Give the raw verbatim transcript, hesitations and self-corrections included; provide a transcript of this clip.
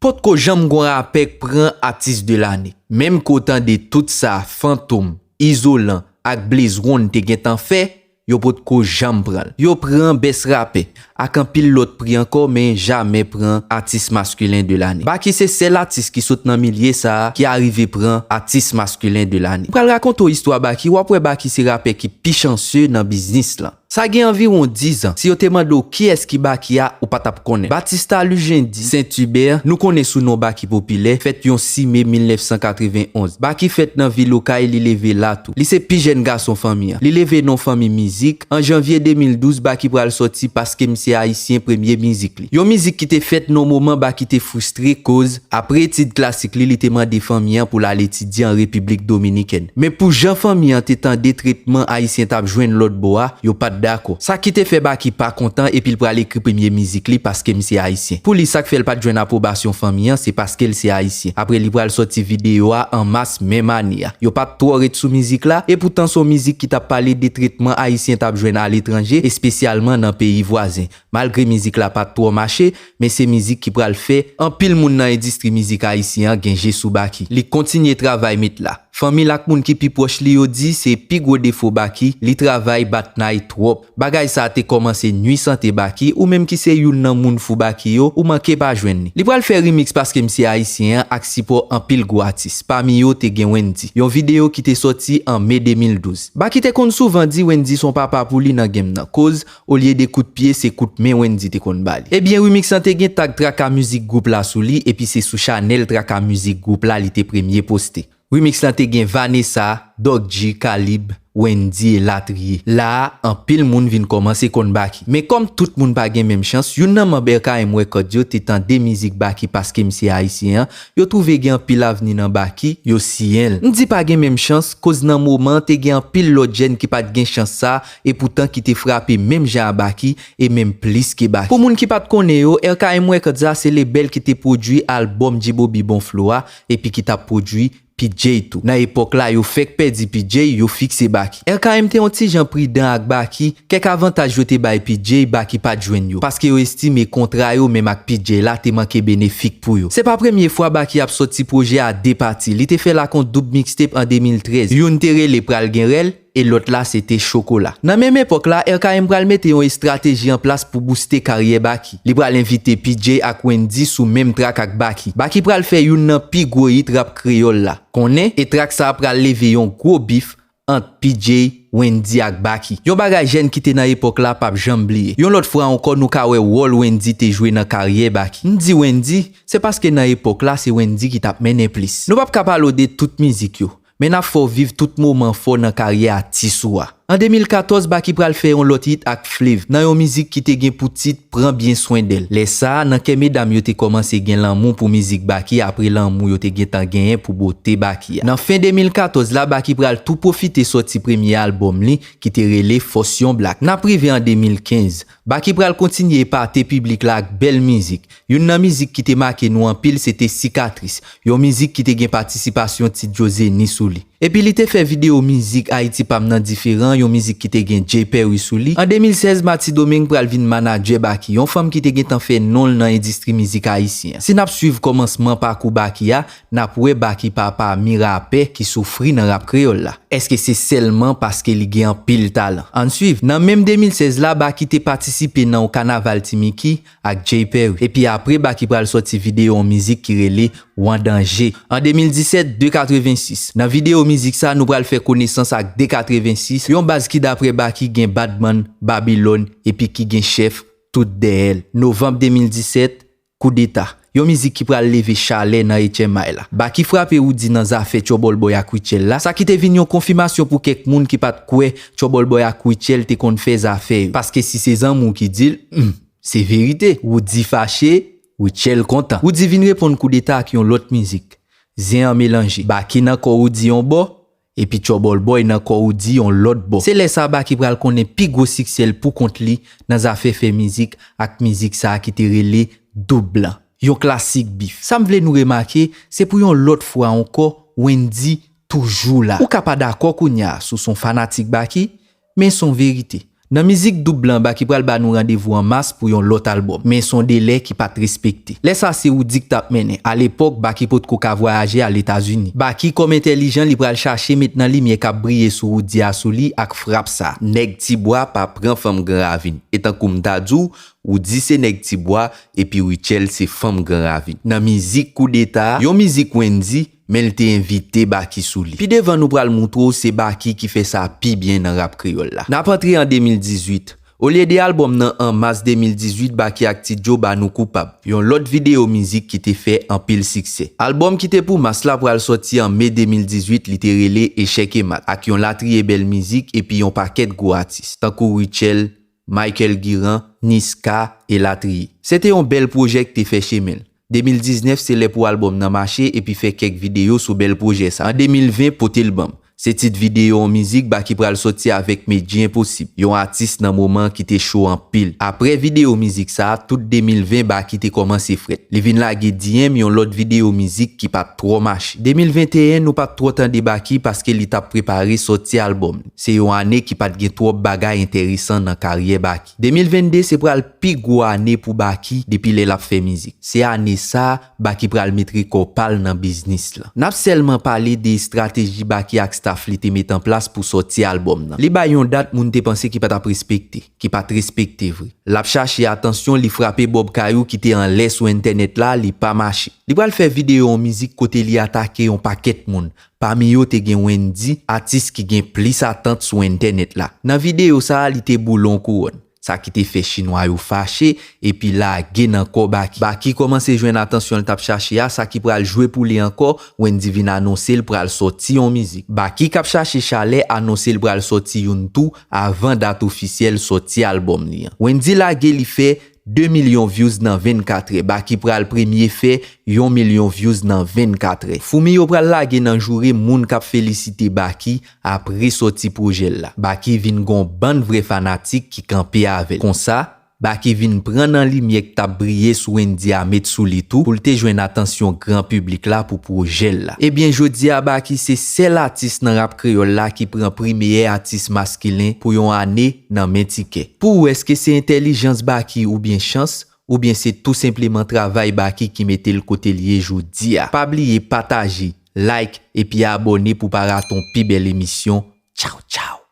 Potko janm gon rapè k pran atis de lane. Menm ke w tande tout sa Fantom, Izolan ak Blaze One te gentan fè, yo potko janm pran l. Yo pran best rapè ak anpil lòt pri ankò, men jamè pran atis maskilen de lane. Baky se sèl atis ki sot nan milye sa a ki arive pran atis maskilen de lane. M pral rakonte w istwa Baky, w ap wè Baky se rapè ki pi chanse nan biznis lan. Sa gen anviwon diz an, si yo te mande w kiyès ki Baky a, ou pa t ap konnen. Batista Lujendi, Saint Hubert, nou konnen sou non Baky popilè, fèt yon sis me mil nèf san katrevenn onz. Baky fèt nan vil Okay, li leve la tou. Li se pi jèn gason fanmi an. Li leve nan yon fanmi mizik. An janvye de mil douz, Baky pral sòti Paske M Se Ayisyen, premye mizik li. Yon mizik ki te fèt nan yon moman Baky te fristre koz, apre etid klasik li, li te mande fanmi an pou l al etidye an Repiblik Dominikèn. Men pou jan fanmi an te tande tretman Ayisyen t ap jwenn lòt bò a, yo pa t dakò. Sa ki te fè Baky pa kontan epi l pral ekri premye mizik li Paske M Se Ayisyen. Pou li, sa k fè l pa t jwenn apwobasyon fanmi an, se paske l se Ayisyen. Apre, li pral sòti videyo a an mas menm ane a. Yo pa t twò ret sou mizik la, epoutan se yon mizik ki t ap pale de tretman Ayisyen t ap jwenn aletranje, espesyalman nan peyi vwazen. Malgre mizik la pa t twò mache, men se mizik ki pral fè anpil moun nan endistri mizik ayisyen an gen je sou Baky. Li kontinye travay met la. Fanmi l ak moun ki pi pwòch li yo di se pi gwo defo Baky, li travay bat nay twòp. Bagay sa a te kòmanse nui sante Baky, ou menm ki se youn nan moun fou Baky yo, ou manke pa jwenn li. Li pral fè remix Paske M Se Ayisyen an ak sipò anpil gwo atis. Pami yo te gen Wendyy. Yon videyo ki te sòti an me de mil douz. Baky te konn souvan di Wendyy se yon papa pou li nan game nan. Koz, olye de kout pye, se kout men Wendyy te konn ba li. Ebyen, remix lan te gen tag Traka Music Group la sou li, epi se sou chanèl Traka Music Group la li te premye poste. Remix lan te gen Vanessa, Doc G, Kalib, Wendyy, elatriye. La a, anpil moun vin kòmanse konn Baky. Men kòm tout moun pa gen menm chans, youn nan manm R K M Record yo te tande mizik Baky Paske M Se Ayisyen an, yo twouve gen anpil avni nan Baky, yo siyen l. M di pa gen menm chans, koz nan moman an te gen anpil lòt jèn ki pa t gen chans sa, epoutan ki te frape menm jan a Baky, e menm plis ke Baky. Pou moun ki pa t konnen yo, R K M Records la se lebèl ki te pwodui albòm Djibobi Bon Flow a, epi ki t ap pwodui P J tou. Nan epòk la, yo fèk pèdi P J, yo fikse Baky. R K M te yon ti jan pridan ak Baky, kèk avantaj yo te bay P J, Baky pa t jwenn yo, paske yo estime kontra yo menm ak P J la te manke benefik pou yo. Se pa premye fwa Baky ap sòti pwojè a de pati, li te fè l ak yon doub mixtape an de mil trèz, youn te rele Pral Gen Rèl, e lòt la se te Chokola. Nan menm epòk la, R K M pral mete yon estrateji an plas pou bouste karyè Baky. Li pral envite P J ak Wendyy sou menm trak ak Baky. Baky pral fè youn nan pi gwo hit rap kreyòl la, Konnen, e trak sa a pral leve yon gwo bif ant P J, Wendyy ak Baky. Yon bagay jèn ki te nan epòk la p ap janm bliye. Yon lòt fwa ankò, nou ka wè wòl Wendyy te jwe nan karyè Baky. M di Wendyy, se paske nan epòk la, se Wendyy ki t ap mennen plis. Nou p ap ka pale w de tout mizik yo, men n ap fè w viv tout moman fò nan karyè atis ou a. An de mil katòz, Baky pral fè yon lòt hit ak Flave, nan yon mizik ki te gen pou tit Pran Byen Swen Dèl. Lè sa a, nan kè medam yo te kòmanse gen lanmou pou mizik Baky apre lanmou yo te gentan genyen pou bote Baky a. Nan fen de mil katòz la, Baky pral tou pwofite sòti premye albòm li, ki te rele Fòs Yon Black. N ap rive an de mil kenz. Baky pral kontinye epate piblik la ak bèl mizik. Youn nan mizik ki te make nou anpil, se te Sikatris, yon mizik ki te gen patisipasyon Ti Djo Zeni sou li. Epi li te fè videyo mizik Ayiti Pa M nan diferan, yon mizik ki te gen Jay Perry sou li. An de mil sèz, Mati Domeng pral vin manadjè Baky, yon fanm ki te gentan fè non l nan endistri mizik ayisyen an. Si n ap swiv kòmansman pakou Baky a, n ap wè Baky pa pami rapè ki soufri nan rap kreyòl la. Èske se sèlman paske li gen anpil talan? Ann swiv. Nan menm de mil sèz la, Baky te patisipe nan yon kanaval Ti Micky ak Jay Perry. Epi apre, Baky pral sòti videyo yon mizik ki rele W An Danje. An de mil disèt, De Katrevensis. Nan videyo mizik sa, nou pral fè konesans ak De Katrevensis, yon baz ki daprè Baky gen Badman, Babilòn, epi ki gen chèf tout dèyè l. Novanm de mil disèt, Koudeta. Yon mizik ki pral leve chalè nan H M I la. Baky frape Roody nan zafè Trouble Boy ak Rutshelle la, sa ki te vin yon konfimasyon pou kèk moun ki pa t kwè Trouble Boy ak Rutshelle te konn fè zafè yo. Paske si se zanmi w ki di l, hmm, se verite. Roody fache, Rutshelle kontan. Roody vin reponn Koudeta ak yon lòt mizik, Zen an melanje. Baky nan kò Roody yon bò, epi Trouble Boy nan kò Roody yon lòt bò. Se lè sa a Baky pral konnen pi gwo siksè l pou kont li nan zafè fè mizik ak mizik sa a ki te rele Doub Blan. Yon klasik bif. Sa m vle nou remake, se pou yon lòt fwa ankò, Wendyy toujou la. Ou ka pa dakò kounye a si w se yon fanatik Baky, men se yon verite. Nan mizik Doub Blan, Baky pral ba nou randevou an mas pou yon lòt albòm, men s on delè ki pa t respekte. Lè sa se Roody k t ap mennen. Alepòk, Baky potko ka vwayaje al Etazini. Baky kòm entèlijan, li pral chache met nan limyè k ap briye sou Roody a sou li ak frap sa. Nèg Tibwa pa pran fanm Gran Ravin. E tankou m ta di w, Roody se nèg Tibwa, epi Rutshelle se fanm Gran Ravin. Nan mizik Koudeta, yon mizik Wendy, men l te envite Baky sou li. Pi devan nou pral moutre w se Baky ki fè sa pi byen nan rap kreyòl la. N ap antre an de mil dizuit. Olye de albòm nan an mas de mil dizuit, Baky ak Ti Djo ba nou Koupab, yon lòt videyo mizik ki te fè anpil siksè. Albòm ki te pou mas la pral sòti an me de mil dizuit, li te rele Echèk e Mat, ak yon latriye bèl mizik epi yon pakèt gwo atis, tankou Rutshelle, Michael Guiran, Niska, elatriye. Se te yon bèl pwojè ki te fè chemen l. De mil diznèf se lè pou albòm nan mache epi fè kèk videyo sou bèl pwojè sa. An de mil ven, Pote l ban m. Se tit videyo yon mizik Baky pral sòti avèk Medjy Enposib, yon atis nan moman an ki te cho anpil. Apre videyo mizik sa, tout de mil ven Baky te kòmanse frèt. Li vin lage D M, yon lòt videyo mizik ki pa t twò mache. De mil venteyen, nou pa t twò tande Baky paske li t ap prepare sòti albòm li. Se yon ane ki pa t gen twòp bagay enteresan nan karyè Baky. De mil vennde se pral pi gwo ane pou Baky depi lè l ap fè mizik. Se ane sa, Baky pral met rekò pa l nan biznis lan. N ap sèlman pale de estrateji Baky ak staff li te met an plas pou sòti albòm nan. Li bay yon dat moun te panse ki pa t ap respekte, ki pa t respekte vre. L ap chache atansyon, li frape Bob Kayou ki te anlè sou entènèt la, li pa mache. Li pral fè videyo yon mizik kote li atake yon pakèt moun, pami yo te gen Wendy, atis ki gen plis atant sou entènèt la. Nan videyo sa a, li te boule yon kouwòn. Sa ki te fè chinwa yo fache epi lage nan kò Baky. Baky kòmanse jwenn atansyon l t ap chache a, sa ki pral jwe pou li ankò, Wendy vin anonse l pral sòti yon mizik. Baky k ap chache chalè anonse l pral sòti youn tou avan dat ofisyèl sòti albòm li an. Wendy lage li fè de milyon views nan vennkatrè. Baky pral premye fè yon milyon views nan vennkatrè. Foumi yo pral lage nan joure moun k ap felisite Baky apre sòti pwojè l la. Baky vin gon bann vrè fanatik ki kanpe avè l. Konsa, Baky vin pran nan limyè k t ap briye sou Wendy a met sou li tou pou l te jwenn atansyon gran piblik la pou pwojè l la. Ebyen, jodi a Baky se sèl atis nan rap kreyòl la ki pran pri meyè atis maskilen pou yon ane nan men Tikè. Pou ou, èske se entèlijans Baky oubyen chans, oubyen se tou senpleman travay Baky ki mete l kote l ye jodi a? Pa bliye pataje, like, epi abòne pou pa rate yon pi bèl emisyon. Tchaw, tchaw!